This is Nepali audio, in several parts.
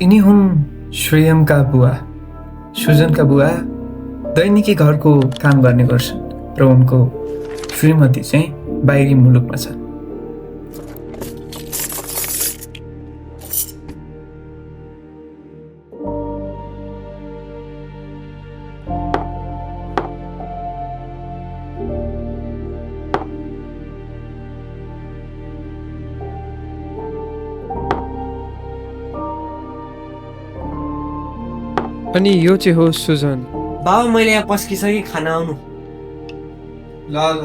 यिनी हुन् श्रेयमका बुवा, सुजनका बुवा। दैनिकी घरको काम गर्ने गर्छन् र उनको श्रीमती चाहिँ बाहिरी मुलुकमा छन्। अनि यो चाहिँ हो सुजन। बाबा मैले यहाँ पस्किसकेँ, खाना आउनु। ल ल।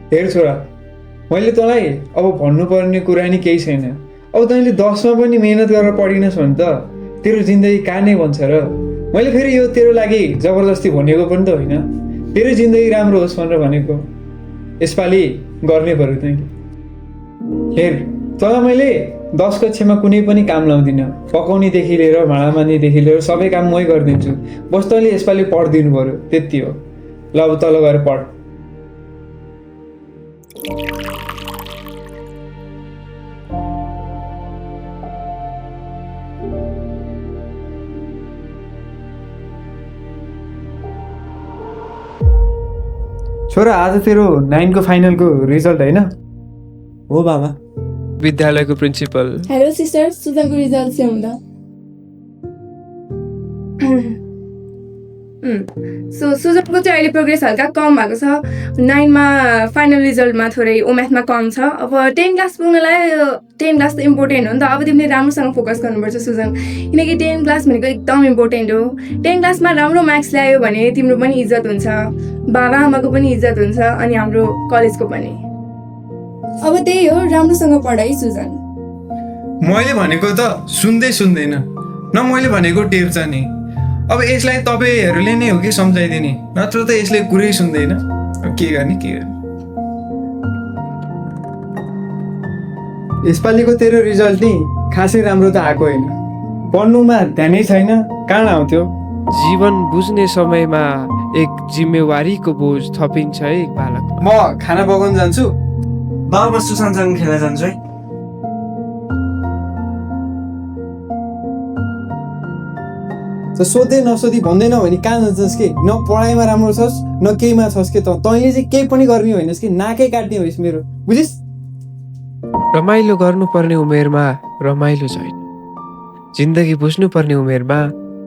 हेर छोरा, मैले तँलाई अब भन्नुपर्ने कुरा नि केही छैन। अब तैँले 10मा पनि मेहनत गरेर पढिनस् भने त तेरो जिन्दगी कहाँ नै बन्छ र। मैले फेरि यो तेरो लागि जबरजस्ती भनेको पनि त होइन, तेरो जिन्दगी राम्रो होस् भनेर भनेको। यसपालि गर्ने पऱ्यो तैँले। हेर, तँलाई मैले 10 कक्षामा कुनै पनि काम लाउँदिनँ। पकाउनेदेखि लिएर भाँडा मान्नेदेखि लिएर सबै काम मै गरिदिन्छु। बस तैँले यसपालि पढिदिनु पऱ्यो, त्यति हो। ल अब तल गएर पढ। छोरा, आज तेरो 9 को फाइनलको रिजल्ट होइन? हो बाबा। विद्यालयको प्रिन्सिपल। हेलो सिस्टर, सुजनको रिजल्ट चाहिँ हुँदा सुजनको चाहिँ अहिले प्रोग्रेस हल्का कम भएको छ। 9मा फाइनल रिजल्टमा थोरै म्याथमा कम छ। अब 10 क्लास पुग्नलाई 10 क्लास त इम्पोर्टेन्ट हो नि त। अब तिमीले राम्रोसँग फोकस गर्नुपर्छ सुजन, किनकि 10 क्लास भनेको एकदम इम्पोर्टेन्ट हो। 10 क्लासमा राम्रो मार्क्स ल्यायो भने तिम्रो पनि इज्जत हुन्छ, बाबा आमाको पनि इज्जत हुन्छ, अनि हाम्रो कलेजको पनि। अब त्यही हो, राम्रोसँग पढाइ सुजन। मैले भनेको त सुन्दैन न, मैले भनेको टेर्छ नि। अब यसलाई तपाईँहरूले नै हो कि सम्झाइदिने, नत्र त यसले कुरै सुन्दैन। के गर्ने। यसपालिको तेरो रिजल्ट नि खासै राम्रो त आएको होइन। पढ्नुमा ध्यानै छैन, कहाँ आउँथ्यो। जीवन बुझ्ने समयमा एक जिम्मेवारीको बोझ थपिन्छ है बालक। म खाना पकाउन जान्छु। बाबा म सुशान्तसँग खेल्न जान्छु है। त सोधे नसोधी भन्दैन भने कहाँ जान्छस् कि? न पढाइमा राम्रो छस् न केहीमा छस् कि। तैँले चाहिँ केही पनि गर्ने होइनस् कि, नाकै काट्ने होइस् मेरो, बुझिस्? रमाइलो गर्नुपर्ने उमेरमा रमाइलो छैन, जिन्दगी बुझ्नुपर्ने उमेरमा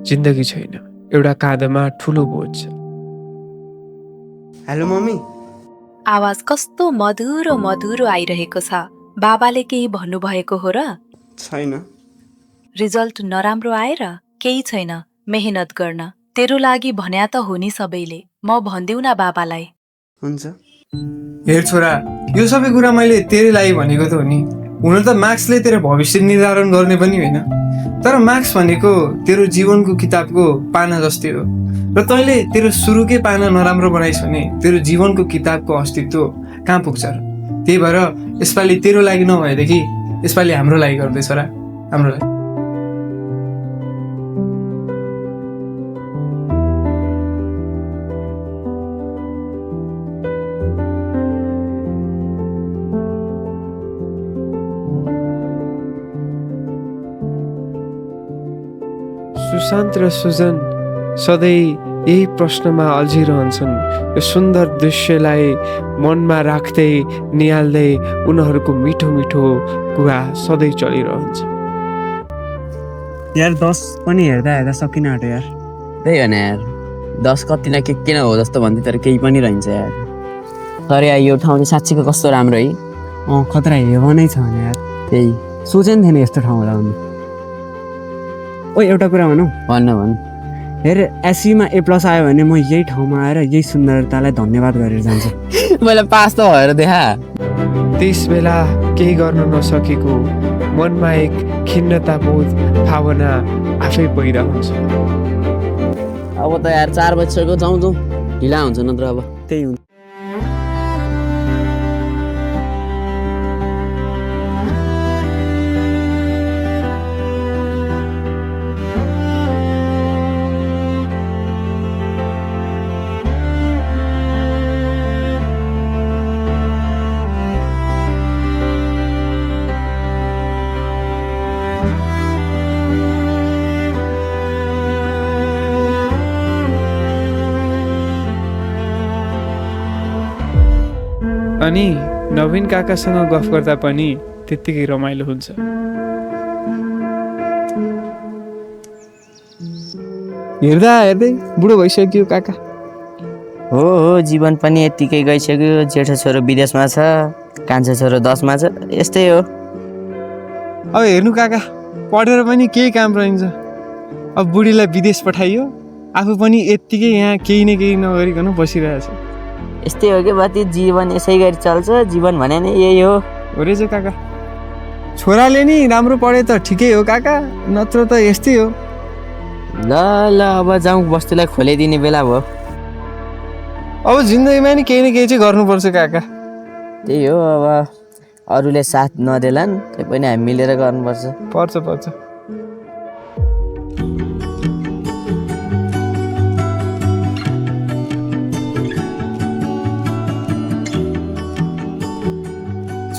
जिन्दगी छैन। एउटा काँधमा ठुलो बोझ छ। Hello mummy. आवाज कस्तो मधुरो मधुरो आइरहेको छ। बाबाले केही भन्नुभएको हो र? छैन। रिजल्ट नराम्रो आएर केही छैन, मेहनत गर्न। तेरो लागि भन्या त हो नि सबैले, म भन्दिउ न बाबालाई। हुन्छ। हेर छोरा, यो सबै कुरा मैले तेरै लागि भनेको त हो नि। हुन त मार्क्सले तेरो भविष्य निर्धारण गर्ने पनि होइन, तर मार्क्स भनेको तेरो जीवनको किताबको पाना जस्तै हो। र तैँले तेरो सुरुकै पाना नराम्रो बनाइस् भने तेरो जीवनको किताबको अस्तित्व कहाँ पुग्छ र? त्यही भएर यसपालि तेरो लागि नभएदेखि यसपालि हाम्रो लागि गर्दैछ र, हाम्रो लागि। सुशान्त र सुजन सधैँ यही प्रश्नमा अल्झिरहन्छन्। यो सुन्दर दृश्यलाई मनमा राख्दै निहाल्दै उनीहरूको मिठो मिठो कुरा सधैँ चलिरहन्छ। यार 10 पनि हेर्दा हेर्दा सकिन आँट्यो यार। त्यही हो नि यार, 10 कति न के किन हो जस्तो भन्थ्यो, तर केही पनि रहन्छ यार। तर यार यो ठाउँ चाहिँ साँच्चीको कस्तो राम्रो है। खतरा हेवा नै छ भने यार। त्यही सोचेन थिएन यस्तो ठाउँमा आउनु। ओ एउटा कुरा भनौँ। भन्नु। हेर, एसयुमा A+ आयो भने म यही ठाउँमा आएर यही सुन्दरतालाई धन्यवाद गरेर जान्छु। मैले पास त भएर देखा। त्यस बेला केही गर्न नसकेको मनमा एक खिन्नता बोध भावना आफै भइरहन्छ। अब त यार 4 बजीसक्यो, जाउँ ढिला हुन्छ नत्र अब। त्यही हुन्छ। अनि नवीन काकासँग गफ गर्दा पनि त्यत्तिकै रमाइलो हुन्छ। हेर्दा हेर्दै बुढो भइसक्यो काका। हो जीवन पनि यत्तिकै गइसक्यो। जेठो छोरो विदेशमा छ, कान्छो छोरो 10मा छ, यस्तै हो। अब हेर्नु काका, पढेर पनि केही काम रहन्छ। अब बुढीलाई विदेश पठाइयो, आफू पनि यत्तिकै यहाँ केही न केही नगरिकन बसिरहेछ। यस्तै हो कि बत्ती, जीवन यसै गरी चल्छ। जीवन भने नै यही हो। हो रहेछ काका। छोराले नि राम्रो पढे त ठिकै हो काका, नत्र त यस्तै हो। ल अब जाउँ, वस्तुलाई खोलिदिने बेला भयो। अब जिन्दगीमा नि केही न केही चाहिँ गर्नुपर्छ काका। त्यही हो, अब अरूले साथ नदेलान्, त्यही पनि हामी मिलेर गर्नुपर्छ। पर्छ।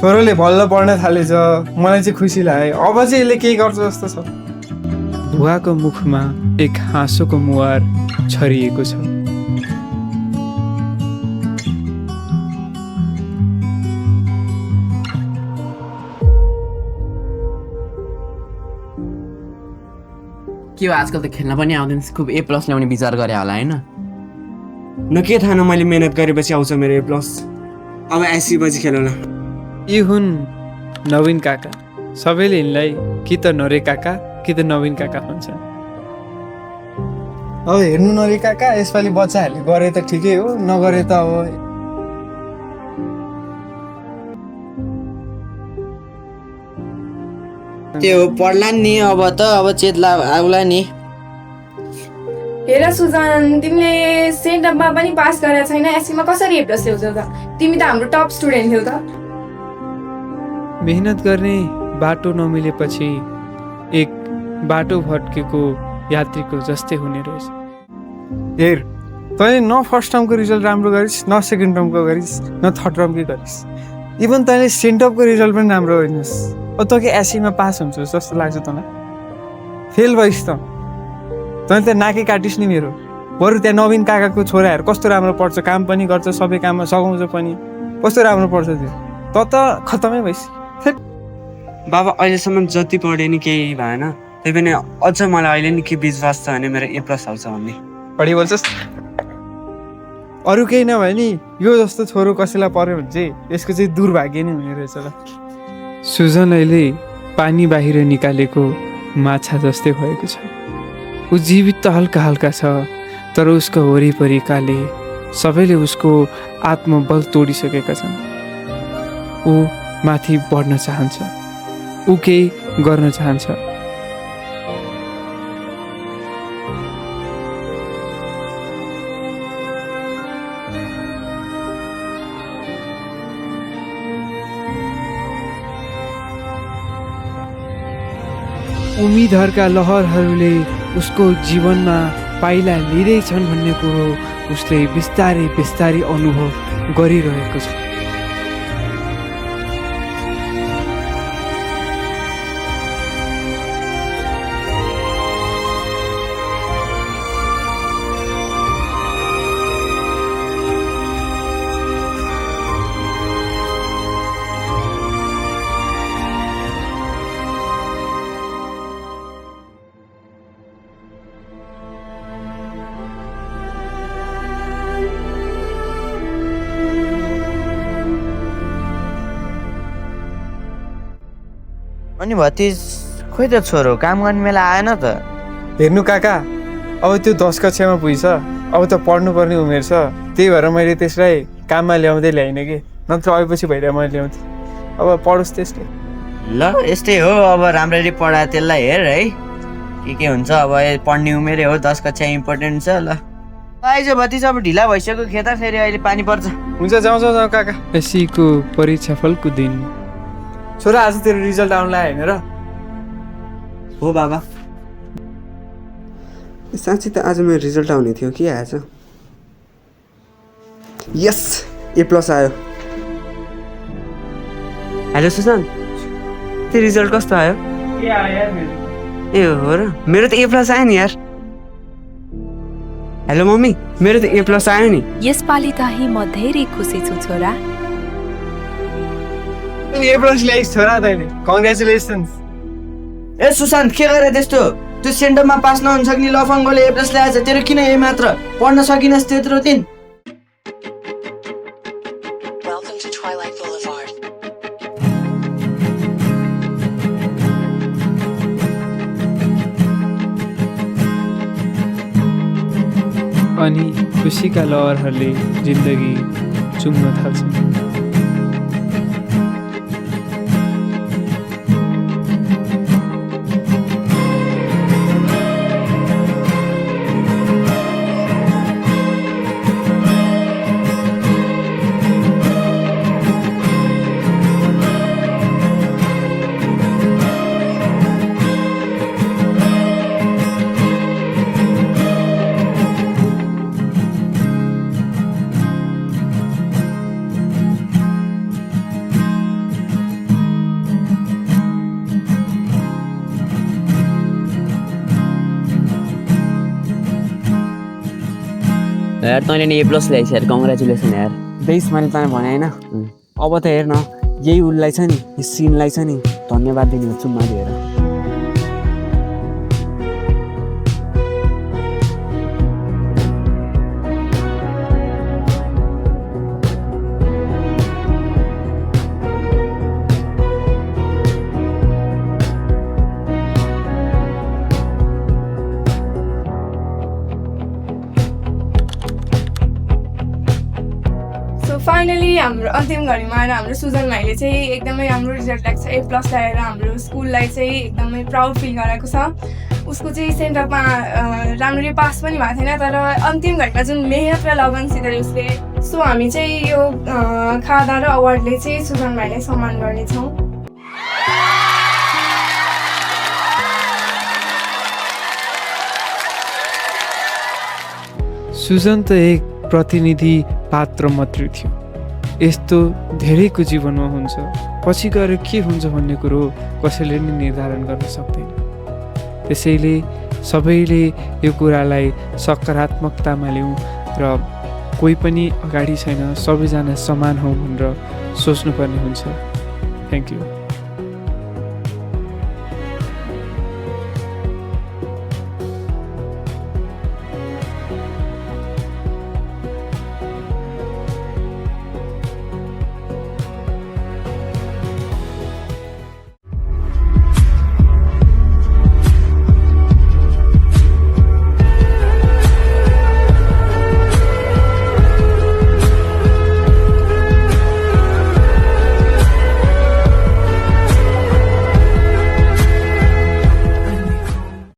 छोरोले बल्ल पढ्न थालेछ, मलाई चाहिँ खुसी लाग्यो। अब चाहिँ यसले केही गर्छ जस्तो छ। बुवाको मुखमा एक हाँसोको मुहार छरिएको छ। के हो, आजकल त खेल्न पनि आउँदैन। खुब A+ ल्याउने विचार गरे होला होइन? न के थाहा न, मैले मेहनत गरेपछि आउँछ मेरो A+। अब 80 बजी खेलौँला। यी हुन् नवीन काका। सबैले यिनलाई कि त नरे काका कि त नवीन काका भन्छन्। अब हेर्नु नरे काका, यसपालि बच्चाहरूले गरे त ठिकै हो, नगरे त अब त्यो पढ्ला नि। अब चेतला आउला नि। हेर सुजन, तिमीले सेन्टअपमा पनि पास गरेको छैन, एससीमा कसरी A+ ल्याउँछौ त? तिमी त हाम्रो टप स्टुडेन्ट थियौ त। मेहनत गर्ने बाटो नमिलेपछि एक बाटो भट्केको यात्रीको जस्तै हुने रहेछ। हेर, तैँले न फर्स्ट टर्मको रिजल्ट राम्रो गरिस्, न सेकेन्ड टर्मको गरिस्, न थर्ड टर्मकै गरिस्। इभन तैँले सेन्टअपको रिजल्ट पनि राम्रो गरिस्। अब तँ के एससीमा पास हुन्छ जस्तो लाग्छ तँलाई? फेल भइस् त। तैँले त नाकै काटिस् नि मेरो। बरु त्यहाँ नवीन काकाको छोराहरू कस्तो राम्रो पढ्छ, काम पनि गर्छ, सबै काममा सघाउँछ पनि, कस्तो राम्रो पढ्छ त्यो। त खतमै भइस्। बाबा अहिलेसम्म जति पढे नि केही भएन, त्यही पनि अझ मलाई अहिले नि के विश्वास छ भने मेरो A+ आउँछ भन्ने। बढी बोल्छस्। अरू केही नभए नि यो जस्तो छोरो कसैलाई पर्यो भने चाहिँ यसको चाहिँ दुर्भाग्य नै हुने रहेछ ल। सुजन अहिले पानी बाहिर निकालेको माछा जस्तै भएको छ। ऊ जीवित त हल्का हल्का छ, तर उसको वरिपरिकाले सबैले उसको आत्मबल तोडिसकेका छन्। ऊ माथि बढ्न चाहन्छ, ऊ केही गर्न चाहन्छ। उम्मिदहरूका लहरहरूले उसको जीवनमा पाइला लिँदैछन् भन्ने कुरो उसले बिस्तारै बिस्तारै अनुभव गरिरहेको छ। अनि भतिज खोइ त छोरो काम गर्ने बेला आएन त। हेर्नु काका, अब त्यो 10 कक्षामा पुगिछ, अब त पढ्नुपर्ने उमेर छ। त्यही भएर मैले त्यसलाई काममा ल्याउँदै ल्याइनँ कि, नत्र अहिपछि भइरह मैले ल्याउँथेँ। अब पढोस् त्यसले। ल यस्तै हो, अब राम्ररी पढा त्यसलाई हेर है, के हुन्छ। अब पढ्ने उमेरै हो, 10 कक्षा इम्पोर्टेन्ट छ। ल आइज भतिज, अब ढिला भइसक्यो खेता, फेरि अहिले पानी पर्छ। हुन्छ, जाउँ काका। एसीको परीक्षाफलको दिन। छोरा, आज तेरो रिजल्ट आउनु लाग्यो होइन र? हो बाबा। साँच्ची त आज मेरो रिजल्ट आउने थियो कि आज। यस, A+ आयो। हेलो सुजन, त्यो रिजल्ट कस्तो आयो? ए हो र, मेरो त A+ आयो नि यार। हेलो मम्मी, मेरो त A+ आयो नि। यसपालि चाहिँ म धेरै खुसी छु छोरा। ए प्लस ल्याइस् छोरा तैँले, कङ्ग्रेचुलेसन्स। ए सुशान्त के गरे त्यस्तो? त्यो सेन्टरमा पास नहुन सक्ने लफङ्गोले ए प्लस ल्याएछ, तेरो किन ए मात्र? पढ्न सकिनस् त्यत्रो दिन? Welcome to Twilight Boulevard. अनि खुसीका लहरहरूले जिन्दगी चुम्न थाल्छन्। यार तैँले नि ए प्लस ल्याइस् यार, कङ्ग्रेचुलेसन यार। देश मैले तँलाई भने होइन, अब त हेर न, यही उसलाई छ नि, यो सिनलाई छ नि धन्यवाद दिने हो चुम्मा दिएर। फाइनली हाम्रो अन्तिम घडीमा आएर हाम्रो सुजन भाइले चाहिँ एकदमै राम्रो रिजल्ट ल्याएको छ, ए प्लस ल्याएर हाम्रो स्कुललाई चाहिँ एकदमै प्राउड फिल गराएको छ। उसको चाहिँ सेन्टरमा राम्ररी पास पनि भएको थिएन, तर अन्तिम घडीमा जुन मेहनत र लगनसितले उसले, सो हामी चाहिँ यो खादा र अवार्डले चाहिँ सुजन भाइलाई सम्मान गर्नेछौँ। सुजन त एक प्रतिनिधि पात्र मात्रै थियो। यस्तो धेरैको जीवनमा हुन्छ, पछि गएर के हुन्छ भन्ने कुरो कसैले नि निर्धारण गर्न सक्दैन। त्यसैले सबैले यो कुरालाई सकारात्मकतामा ल्याउँ र कोही पनि अगाडि छैन, सबैजना समान हौ भनेर सोच्नुपर्ने हुन्छ। Thank you.